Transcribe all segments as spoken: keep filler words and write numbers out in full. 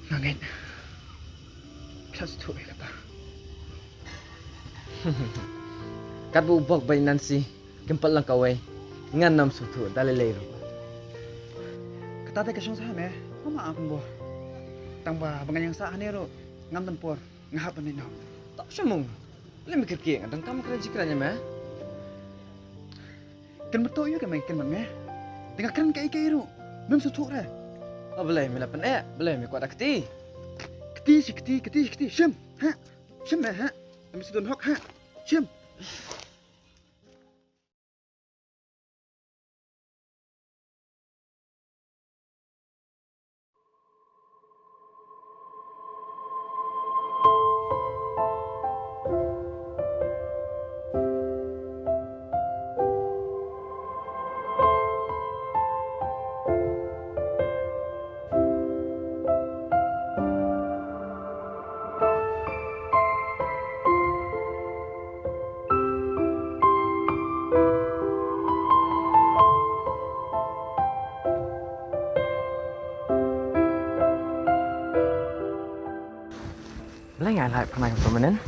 Nga ngeit phi la sngewthuh ïa kata. Katba u bok bad i Nancy kim pat long kawei, ngan ym sngewthuh da lei lei ruh. Kata te ka shong sha me, mama, ah, kumba. Tang ba ba ngan ïeng sah hangne ruh ngam don por, nga hap ban leit noh. Tap sha mung. Lei me kyrkieh, nga donkam kren shi kren ïa me. Kren ba to ïa ka me kren ba me. Te nga kren kaei kaei ruh mem sngewthuh re. O balei me la pyneh, balei me kwah da kti? Kti shi kti, kti shi kti, shim ha. Shim me ha. Em sdon hok ha. Shim. Balei nga ai lait pynai permanent?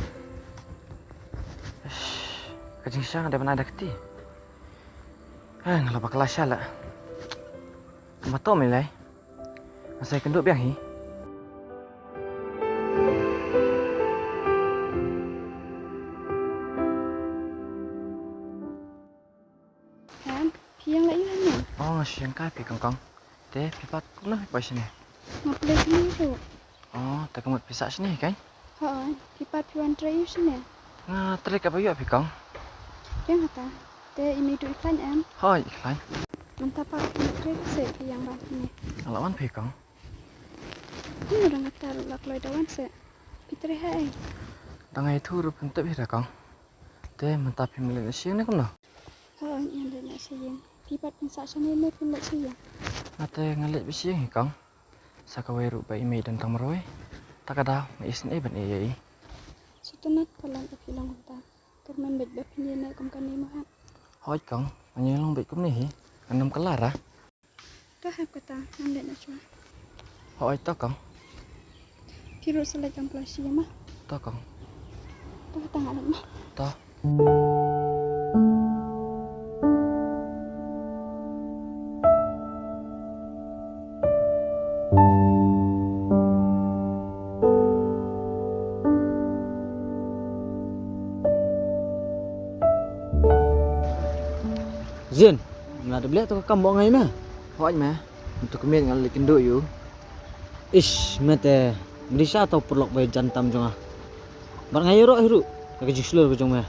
Ka jingshisha nga dei ban ai da kti. Ah, nga la bakla sha la. Mato me lai. Nga sa ïakynduh biang hi. Em, phi ïeng la ïa ne? Oh, nga shu ïeng kai phi kong kong. Te phi pat kumno phi poi shane? Nga plie shane ruh. Oh, te ka mut phi sah shane kein? Hooid, phi pat phi wan trei ïa u shane? Nga trei kaba ïoh phi kong. Ïeng hata. Te i mei duh i khlaiñ em? Hooid, i khlaiñ. Mynta pat phi trei ka se phi ïeng bad phi ne? Nga la wan phi kong. Kumno dang kata ruh la kloi da wan se. Phi trei ha ei? Dang ai thu ruh phin tip hi da kong. Te mynta phim leit na sha ïing ne kumno? Hooid, ngan leit na sha ïing. Phi pat phin sah shane ne phin leit sha ïing? Nga te nga leit beit sha ïing hi kong. Sa kawei ruh ba i mei don tang marwei. Ta ka daw nga isynei ban ïa i. Sngewtynnat palat ba phi long kumta. Kyrmen beit ba phin ïaineh kum kane mo ha. Hooid kong, ngan ïalong beit kumne hi. Ngan ym kylla ra. To hep kata, ngan leit noh shuwa. Hooid to kong. Phi ruh sa leit kam pla shi ma. To kong. To kata ngan leit ma. To. Zin, nga da bleh to ka kam ba nga ïa me. Hooid me. Mynta ka miet nga la leit kynduh ïa u. Ish, me te, mrisa to paralok ba ïajan tam jong nga. Bad nga ïaroh hi ruh ïa ka jingshlur ka jong me.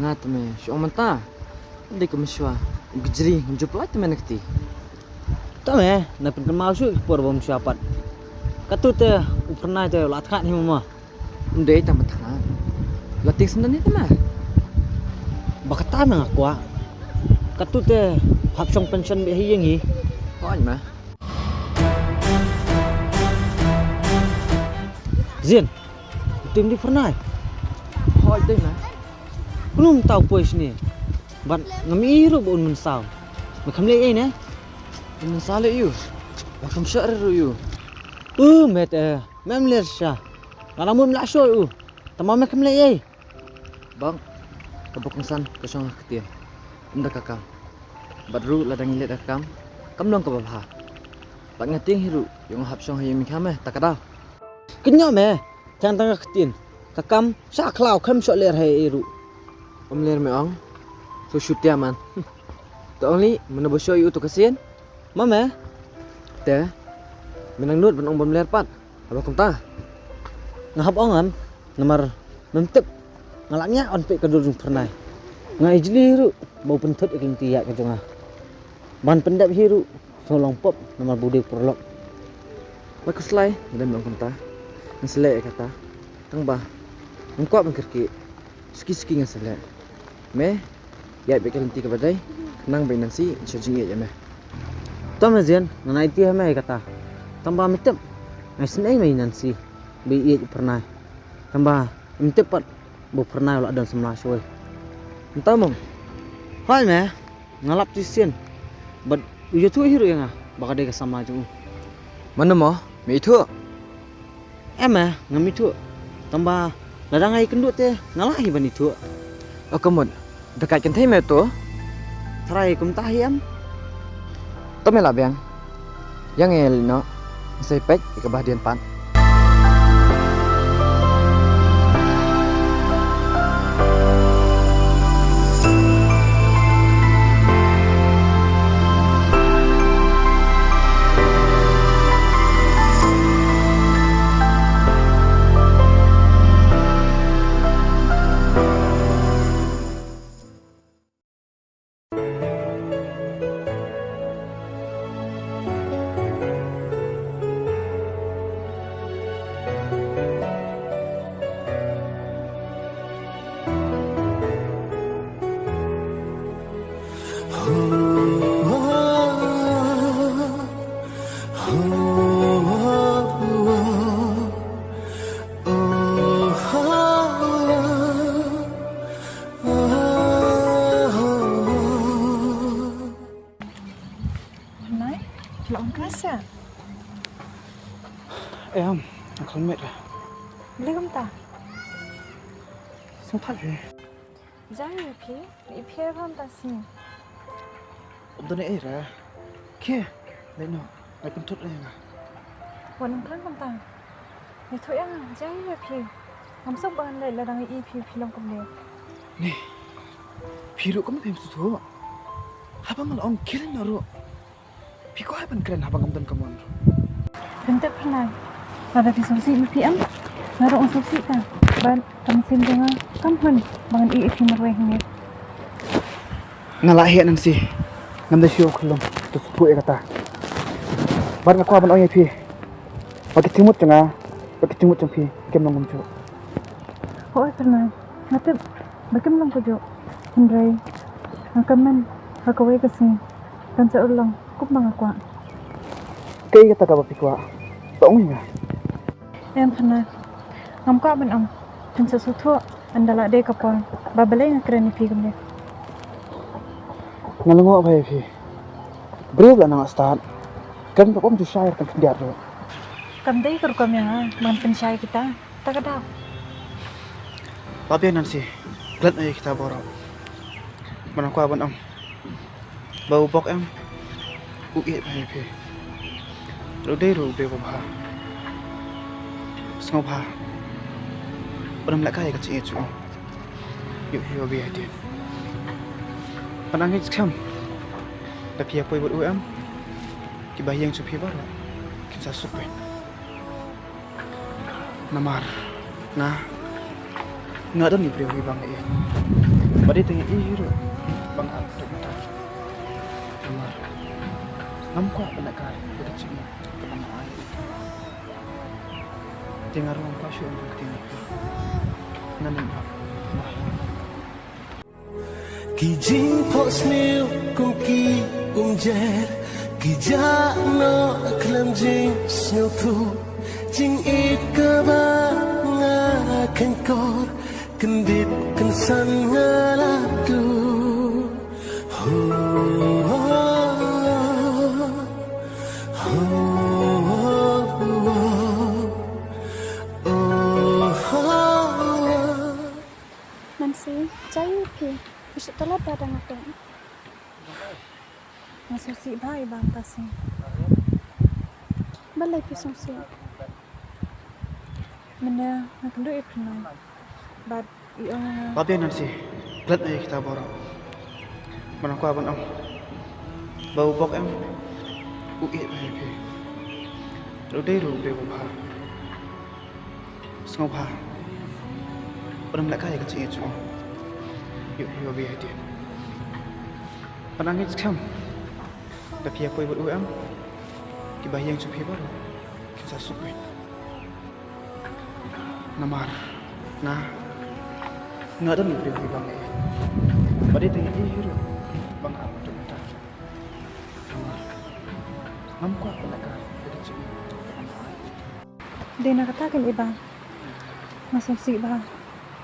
Nga te me, shu ong mynta. Dei ka mynshuwa, u kjri, ngam ju pynlait te me na kti. To me, na pynkynmaw shuh ki por ba mynshuwa pat. Katto te u Phyrnai te u la thngat hi mama. Ym dei tang ba thngat. La tieng syndon hi te me. Ba kata me nga kwah. Katto te hap shong pension beit ha ïing hi. Hooid me. Zin. Utim dei Phyrnai. Hooid dei me. Kumno mynta u poi shane? Bad ngam i ruh ba un mynsaw. Me khlem leh ei ne? Un mynsaw leh ïa u. Ba kham shah ruh ïa u. U met eh, mem ler sha. Nga la mut me la shoh ïa u. Tangba me khlem leh ei. Bang, kaba kongsan ka shong ha ka ktien, ym da ka kam. Bad ruh lada ngi leh da ka kam, kam long kaba bha. Bad nga tieng hi ruh ïa nga hap shong ha ïing mihkham eh, ta ka daw. Kynnoh me, tang tang ka ktien, ka kam sha khlaw, khlem shoh ler ha ei ruh. Ym ler me ong, to shu tiam man. To ong lei, mano ba shoh ïa u to ka sien? Ma me. Te me nang nud ban ong bym ler pat haba kumta? Nga hap ong em, namar mem tip nga la ngiah ban peit ka dur jong Phyrnai. Nga ijli ruh ba u pynthut ïa ka lynti ïaid ka jong nga. Ban pyndep hi ruh shu long pop namar ba u dei u paralok. Ba khuslai nga dei ban ong kumta. Nga sa leh ïa kata. Tang ba ngam kwah ban kyrkieh. Suki suki ngan sa leh. Me ïaid beit ka lynti kaba dei, khnang ba i Nancy yn shu jingïeit ïa me. To me Zian, ngan aiti ha me ïa kata. Tang ba me tip, nga isynei ma i Nancy ba i ïeit i Phyrnai. Tang ba ym tip pat ba u Phyrnai u la don samla shawei. Mynta mo. Hooid me, nga lap shisien. Bad u ïathuh hi ruh ïa nga ba ka dei ka samla jong u. Mano mo, me ithuh? Em, eh, ngam ithuh. Tangba lada nga ïakynduh te nga lah hi ban ithuh. O ka mut, da ka kynthei me to. Tharai kumta hi em. To me la biang. Ïa nga ïa leit noh. Nga sa peit ïa ka Bah Dian pat. Nai, la ong ka sa. Em, nga khlem met re. Balei kumta? Sngewthuh re. Jai phi, i phi ram ta sini. Done era. Ke, lei no, lei pun tut lei nga. Wan klang kumta. Ni thu yang, jai phi. Ngam suk ban lei la dang i phi phi long kumne. Ni. Phi ru kum phi su thu. Haba mal ong kill na ru. Phi kwah ban kren haba ngam don ka mon ruh. Kyntait pynai. Lada phi sngewsih ïa phi em. Nga ruh nga sngewsih ta. Bad ka mynsiem jong nga kam hun ba ngan ïeh ïa phi marwei hangne. Nga la heh Nancy. Ngam da shu khlem to sngewthuh ïa kata. Bad nga kwah ban ong ïa phi ba ki jingmut jong nga bad ki jingmut jong phi kim long kumjuh. Hooid pynai. Nga tip ba kim long kumjuh. Hynrei nga kmen ha kawei ka sngi kan sa urlong kumba nga kwah. Kaei kata kaba phi kwah? To ong ïa nga. Em pynai. Ngam kwah ban ong. Phin sa sngewthuh ynda la dei ka por ba balei nga kren ïa phi kumne. Nga lyngngoh bha ïa phi. Briew ba la nang stad. Kan ba pom ju shai kan khyndiat ruh. Kam dei ka rukom ïa nga ban pynshai kita. Ta ka daw. Ba biang Nancy, klet ïa kita baroh. Ba nga kwah ban ong ba u Bok em u ïeit bha ïa phi. U dei ruh u briew ba bha. Sngewbha ban ym lehkai ïa ka jingïeit jong u. Ïoh hi ba biang hadien. Ban angeit skhem da phi ïa poi bad u em. Kiba ïeng jong phi baroh kin sa suk beit. Namar nga, nga don i briew hi ba nga ïeit. Ba dei tang ïa i hi ruh ba nga ap tuk tuk. Namar ngam kwah ban lehkai ïa ka jingmut kaba nga ai. Te nga ruh ngam kwah shuh ban ïa phi. Ngan ap. Ki jingphohsniew kum ki umjer, ki jah noh khlem jingsngewthuh. Jingïeit kaba nga kheiñkor, kyndit kynsan nga la duh. Ho, ho, ho, ho, ho. Nancy, jai phi, phi shu tolot ba dang ate. Nga sngewsih bha ïa ba mynta sngi. Balei phi sngewsih? Mynne nga kynduh ïa phi nai. Bad i ong nga. Ba biang Nancy, klet ïa kita baroh. Ba nga kwah ban ong ba u Bok em u ïeit bha ïa phi. U dei ruh u briew ba bha. Sngewbha ban ym lehkai ïa ka jingïeit jong u. Ïoh hi ba biang hadien. Ban angeit skhem da phi ïa poi bad u em. Kiba ïeng jong phi baroh kin sa suk beit. Namar nga, nga don i briew hi ba nga ïeit. Ba dei tang ïa i hi ruh ba nga ap tuk mynta. Namar ngam kwah ban lehkai ïa ka jingïeit. Dei na kata kein i Bah, nga sngewsih bha.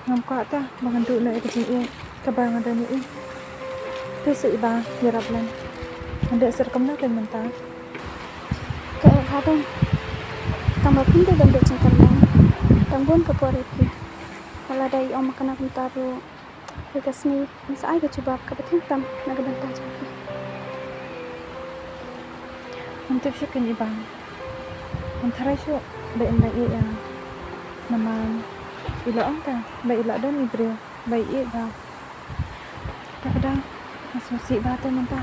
Ngam kwah ta ba ngan duh noh ïa ka jingïeit kaba nga don ïa i. Te shu i Bah, ïarap lem. Ngan dei sir kumno kein mynta? Kaei ha don? Tang ba phim dei ban duh jingkyrmen. Tang bun ka por ïa phi. Wat la da i ong ma kane kumta ruh, hynrei ka sngi yn sa ai ka jubab kaba thiang tam na ka bynta jong phi. Ngam tip shuh keiñ i Bah. Ngam tharai shuh ba in la ïeh ïa nga. Namar i la ong te ba i la don i briew ba i ïeit bha. Te ka dang nga sngewsih bha te mynta.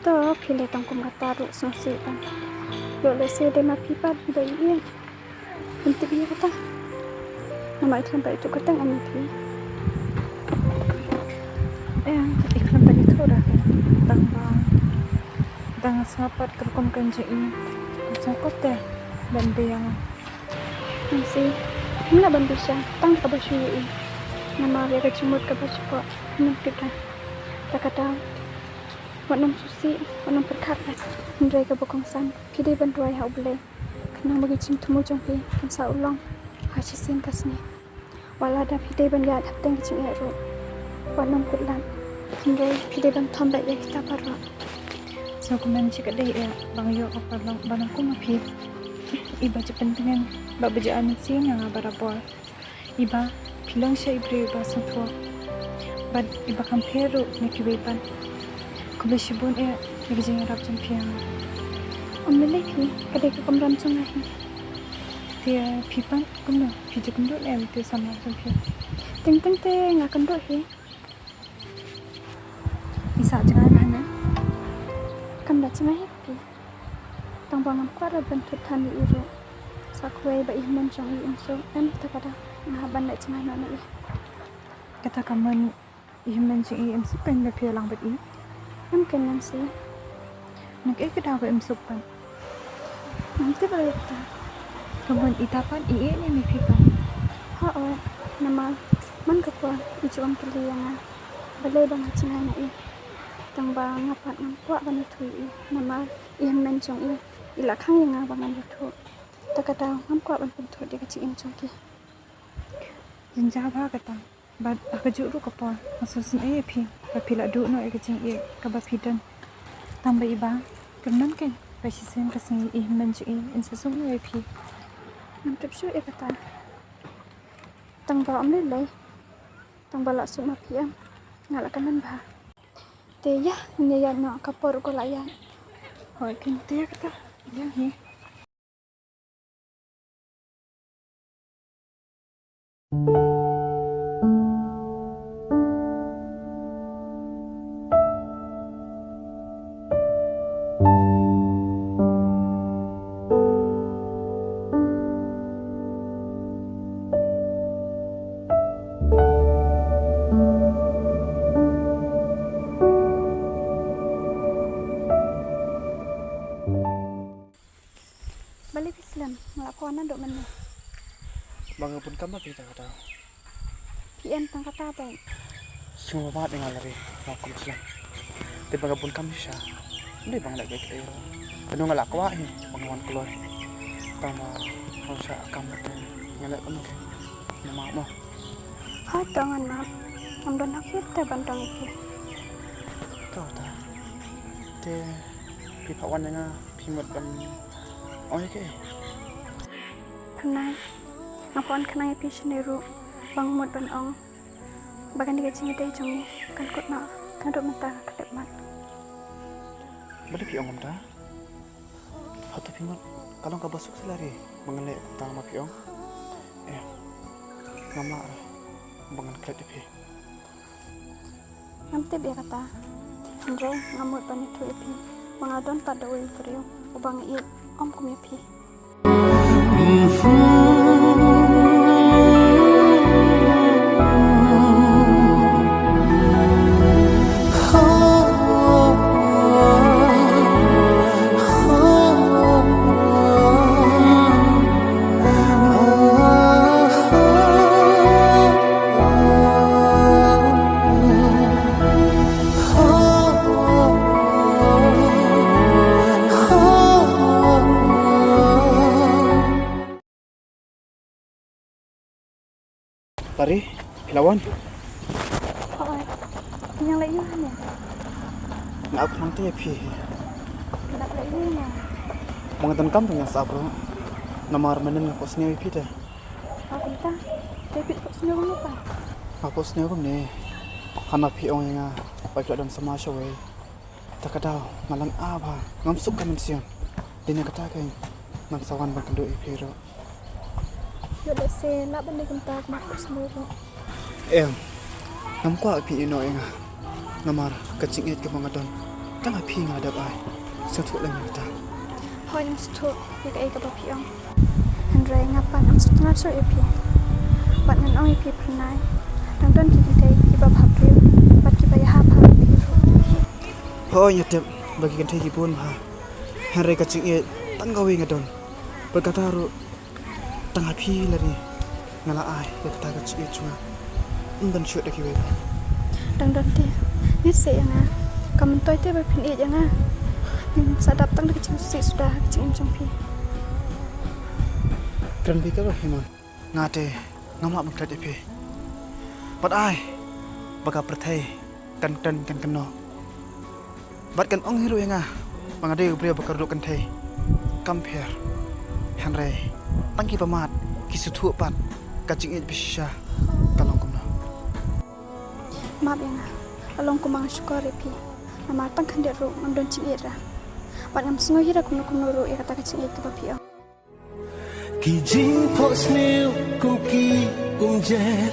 To phi leh tang kum kata ruh sngewsih bha. Ïoh lehse dei ma phi pat ba i ïeit. Ngam tip ïa kata. Namar i khlem pat ïathuh kyrteng ïa phi. Em, i khlem pat ïathuh da ka. Tang ba, tang nga sngap pat ka rukom kren jong i. Nga sngewkop te ban dei ïa nga. Nancy, ngim lah ban bishar tang kaba shu ïoh i. Namar ïa ka jingmut kaba shu kwah ngam tip da. Da kata, wat nym sngewsih, wat nym pyrkhat. Hynrei kaba kongsan, phi dei ban duwai ha U Blei. Khnang ba ki jingthmu jong phi kin sa urlong ha shisien ka sngi. Wat la da phi dei ban ïaid hapdeng ki jingeh ruh, wat nym kut lad. Hynrei phi dei ban thom beit ïa kita baroh. Sngewkmen shi katdei eh ba nga ïoh ka paralok ba nyngkong ma phi. I Bah Jipentngen bad Bah Ji Mynsiem ïa nga barabor. I Bah, phi long sha i briew i ba sngewthuh bad i ba kham pher ruh na kiwei pat. Khublei shibun eh ïa ka jingïarap jong phi ïa nga. Ym lei lei phi, ka dei ka kamram jong nga hi. Te phi pat kumno, phi ju kynduh ne em te samla jong phi? Teng teng te nga kynduh hi. I sah jngai bha ne? Kam da jngai hi phi. Tang ba ngam kwah ruh ban thut than ïa i ruh. Sa kawei ba i hynmen jong i im suk, em, te ka da nga hap ban leit jngai noh na i. Kata ka mut i hynmen jong i im suk keiñ ba phi ïalang bad i? Em keiñ Nancy. Na kaei ka daw ba im suk pat? Ngam tip ruh ïa kata. Ka mut ita pat i ïeit ne em ïa phi pat? Hooid, namar man ka por i ju ong kylli ïa nga balei ba nga jngai na i. Tang ba nga pat ngam kwah ban ïathuh ïa i namar i hynmen jong i i la khang ïa nga ba ngan ïathuh. Te ka daw ngam kwah ban pynthut ïa ka jingim jong ki. Jynjar bha kata. Bad ha kajuh ruh ka por nga sngewsynei ïa phi ba phi la duh noh ïa ka jingïeit kaba phi don. Tang ba i Bah, kyrmen keiñ ba shisien ka sngi i hynmen jong i in sa suk noh ïa phi. Ngam tip shuh ïa kata. Tang ba ym lei lei. Tang ba la suk ma phi em, nga la kmen bha. Te ïa, ngin ïaid noh, ka por ruh ka la ïaid. Hooid keiñ, te ïa kata. Ïa hi. Balei phi slem? Nga la phone naduh mynne. Ba nga bun kam ma phi tang kata. Phi em tang kata beit. Sngewbha bad nga la ri, nga kum slem. Te ba nga bun kam shisha. Dei ba nga leh kaei kaei ruh. Kano nga la kwah hi ba nga wan kloi. Tang ba nga sha kam te nga leh kumno ke. Nga map mo. Hooid to ngan map. Ngam don hok ïa te ban dong ïa phi. To ta. Te phi phah wan ïa nga. Phi mut ban ong ïa kaei? Pynai, nga phah wan khnang ïa phi shane ruh ba nga mut ban ong ba kane ka jingïadei jong ngi kan kut noh naduh mynta ka khyllipmat. Balei phi ong kumta? Hato phi mut ka long kaba suk sila re ba ngan leh kumta ma phi ong? Eh, ngam lah re ba ngan klet ïa phi. Ngam tip ïa kata. Hynrei nga mut ban ïathuh ïa phi ba nga don pat da uwei u briew uba nga ïeit ym kum ïa phi. Pari, phi la wan? Hooid. Phi nang leit ïa u ne? Nga ap nang te ïa phi. Phi nang leit ïa u ne? Ba nga donkam te nga sa ap ruh. Namar mynnin nga kwah sniew ïa phi te. Nga kwah sniew kumne. Hana phi ong ïa nga ba phi la don samla shawei. Ta ka daw nga lang a ba ngam suk ka mynsiem. Dei na kata ka ngan sa wan ban kynduh ïa phi ruh. Ïoh lehse lah ban dei kumta, nga kwah sniew ruh. Em, ngam kwah phi ïeh noh ïa nga. Namar ka jingïeit kaba nga don tang ha phi nga la dep ai. Sngewthuh lem ïa kata. Hooid, nga sngewthuh ïa kaei kaba phi ong. Hynrei nga pat ngam sngewtynnat shuh ïa phi. Bad ngan ong ïa phi, Phyrnai, dang don ki kynthei kiba bhabriew bad kiba ïahap ha phi ruh. Hooid, nga tip ba ki kynthei ki bun bha. Hynrei ka jingïeit tang kawei nga don. Bad kata ruh tang ha phi lari nga la ai ïa kata ka jingïeit jong nga. Ym don shuh da kiwei pat. Dang don te, ngi seh ïa nga. Kam myntoi te ba phin ïeit ïa nga. Ngin sa dap tang da ka jingsih suda ha ka jingim jong phi. Kren phi ka ba phi mon. Nga te ngam lah ban klet ïa phi. Bad ai ba ka pyrthei kan kren kan kynnoh. Bad kan ong hi ruh ïa nga ba nga dei u briew ba ka ruh kynthei. Kam pher. Hynrei tang kiba mad ki sngewthuh pat ka jingïeit ba shisha ka long kumno. Map ïa nga. Ka long kumba nga shukor ïa phi. Namar tang khyndiat ruh ngam don jingïeit ra. Bad ngam sngew hi ra kumno kumno ruh ïa kata ka jingïeit kaba phi ong. Ki jingphohsniew kum ki umjer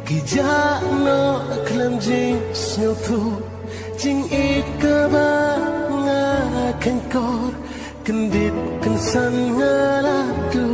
ki jah noh khlem jingsngewthuh. Jingïeit kaba nga kheiñkor kyndit kynsan nga la duh.